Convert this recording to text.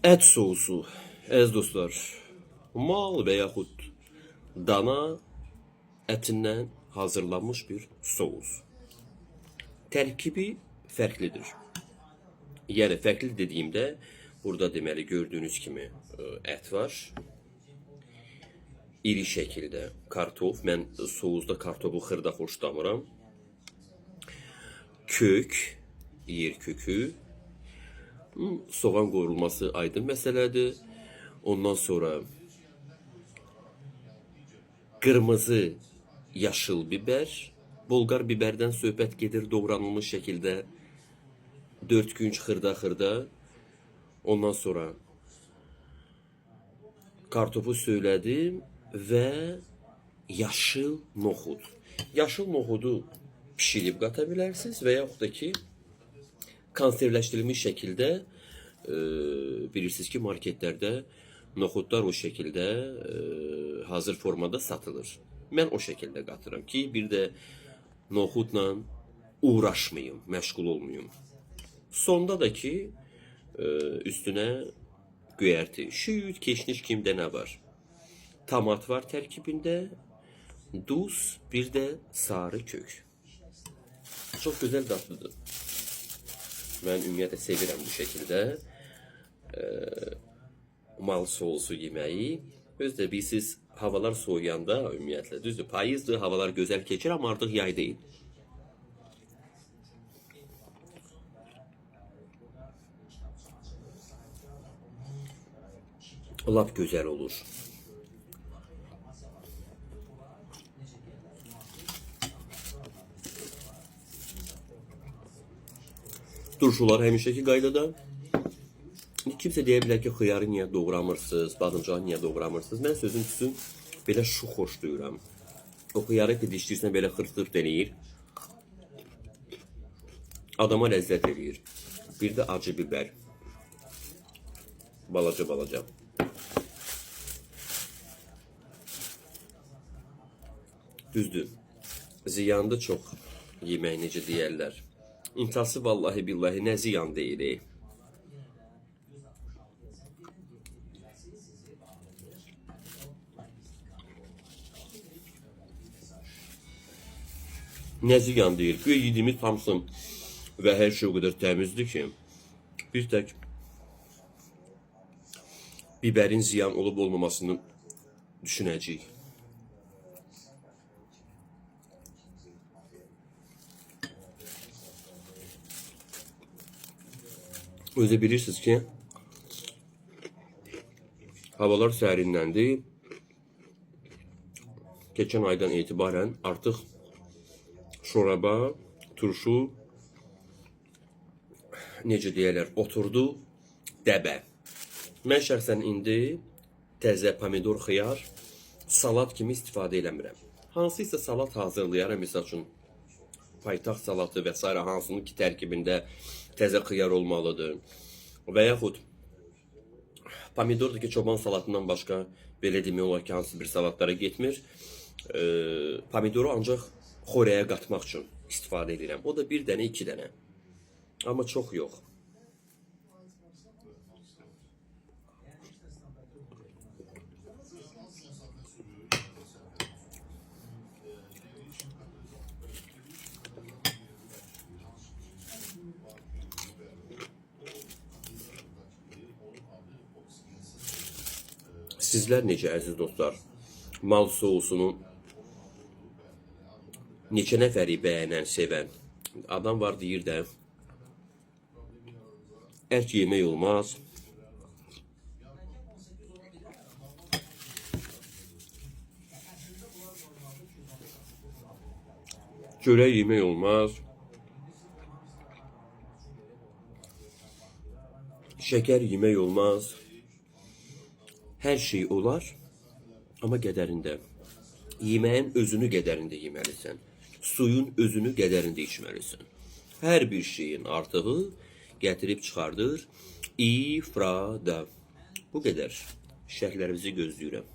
Ət sousu, əziz dostlar, mal və yaxud dana ətindən hazırlanmış bir sous. Tərkibi fərqlidir. Yəni fərqli dediyimdə burada deməli gördüyünüz kimi ət var. İri şəkildə kartof. Mən sousda kartofu xırda xoşlamıram. Kök, yer kökü. Soğan qovrulması aydın məsələdir. Ondan sonra qırmızı yaşıl biber, Bolqar biberdən söhbət gedir doğranılmış şəkildə 4 günc xırda-xırda. Ondan sonra kartofu söylədim və yaşıl noxud. Yaşıl noxudu pişirib qata bilərsiniz və yaxud da ki konservləşdirilmiş şəkildə bilirsiniz ki marketlərdə noxudlar o şəkildə hazır formada satılır. Mən o şəkildə qatıram ki, bir də noxudla uğraşmayım, məşğul olmayım. Sonda da ki üstünə göyərti, şüyüd, keşniş kimdə nə var. Tomat var tərkibində, duz, bir də sarı kök. Çox gözəl dadlıdır. Mən ümumiyyətlə sevirəm bu şəkildə mal sousu yeməyi. Özü də bilirsiniz, havalar soyuyanda ümumiyyətlə, düzdür, payızdır, havalar gözəl keçir, amma artıq yay deyil. Lap gözəl olur. Turşular həmişəki qaydada. Kimsə deyə bilər ki, xıyarı niyə doğramırsınız, badımcanı niyə doğramırsınız? Mən sözün düzü belə şux xoşlayıram. O xıyarı ki, dişləyirsən belə xırt-xırt eləyir. Adama ləzzət eləyir. Bir də acı biber. Balaca-balaca. Düzdür. Ziyandı çox yemək necə deyərlər. İntihası vallahi billahi nə ziyan deyil. Nə ziyan deyil. Güya yediyimiz hamısı və hər şey o qədər təmizdir ki, bir tək bibərin ziyan olub olmamasını düşünəcəyik. Özü bilirsiniz ki, havalar sərinləndi. Keçən aydan etibarən artıq şoraba, turşu, necə deyərlər, oturdu dəbə. Mən şəxsən indi təzə pomidor, xiyar salat kimi istifadə eləmirəm. Hansısa salat hazırlayaram, misal üçün paytaxt salatı və s. hansının ki tərkibində təzə xiyar olmalıdır. Və yaxud pomidor da ki çoban salatından başqa belə demək olar ki, hansı bir salatlara getmir. Pomidoru ancaq xörəyə qatmaq üçün istifadə edirəm. O da bir dənə, iki dənə. Amma çox yox. Sizlər necə əziz dostlar, mal sousunu neçə nəfəri bəyənən, sevən adam var deyir də, ət yemək olmaz. Çörək yemək olmaz. Şəkər yemək olmaz. Hər şey olar, amma qədərində. Yeməyin özünü qədərində yeməlisən. Suyun özünü qədərində içməlisən. Hər bir şeyin artığı gətirib çıxardır ifrada. Bu qədər. Şərhlərinizi gözləyirəm.